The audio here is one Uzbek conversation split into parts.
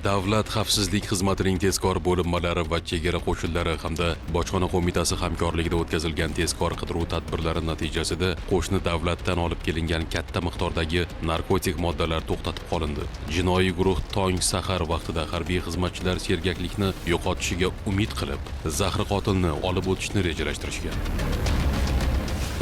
Davlat xavfsizlik xizmatining tezkor bo'linmalari va chegara qo'shinlari hamda bojxona qo'mitasi hamkorligida o'tkazilgan tezkor qidiruv tadbirlari natijasida qo'shni davlatdan olib kelingan katta miqdordagi narkotik moddalar to'xtatib qolindi. Jinoiy guruh tong sahar vaqtida harbiy xizmatchilar sergaklikni yo'qotishiga umid qilib, zahri qotilni olib o'tishni rejalashtirishgan.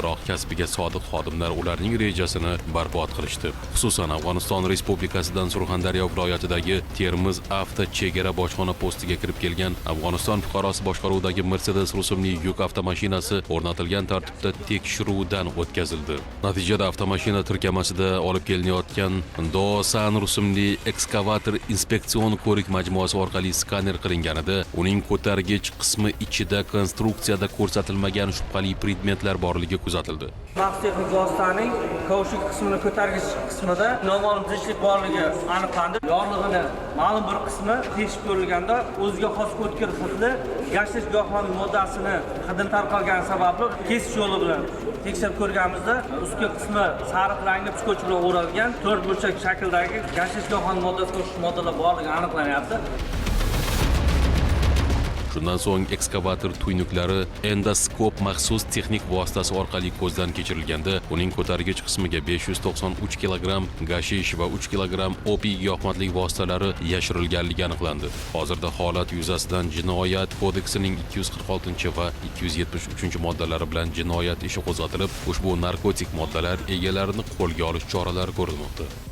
Biroq kasbiga sodiq xodimlar ularning rejasini barbod qilishdi. Xususan, Afg'oniston Respublikasidan Surxondaryo viloyatidagi Termiz avto chegara bojxona postiga kirib kelgan Afg'oniston fuqarosi boshqaruvidagi Mercedes rusumli yuk avtomashinasi o'rnatilgan tartibda tekshiruvdan o'tkazildi. Natijada avtomashina tirkamasida olib kelinayotgan Doosan rusumli ekskavator inspeksion ko'rik majmuasi orqali skaner qilinganida uning ko'targich qismi ichida konstruksiyada ko'rsatilmagan shubhali predmetlar borligi kuzatildi. Maxsus texnik vositaning kovshik qismini ko'targich qismida noma'lum zichlik borligi aniqlandi. Yorlig'ini ma'lum bir qismi teshib ko'rilganda o'ziga xos o'tkir hidli gashish giyohvand moddasini hidini tarqalgani sababli kesish yo'li bilan tekshirib ko'rganimizda ustki qismi sariq rangli skoch bilan o'ralgan to'rt burchak shaklidagi gashish giyohvand moddasiga o'xshash moddalar borligi aniqlanyapti. Shundan so'ng ekskavator tuynuklari endoskop maxsus texnik vositasi orqali ko'zdan kechirilganda uning ko'targich qismiga 593 kilogramm gashish va 3 kilogramm opiy giyohvandlik vositalari yashirilganligi aniqlandi. Hozirda holat yuzasidan Jinoyat kodeksining 246 va 273 moddalari bilan jinoyat ishi qo'zg'atilib, ushbu narkotik moddalar egalarini qo'lga olish choralari ko'rilmoqda.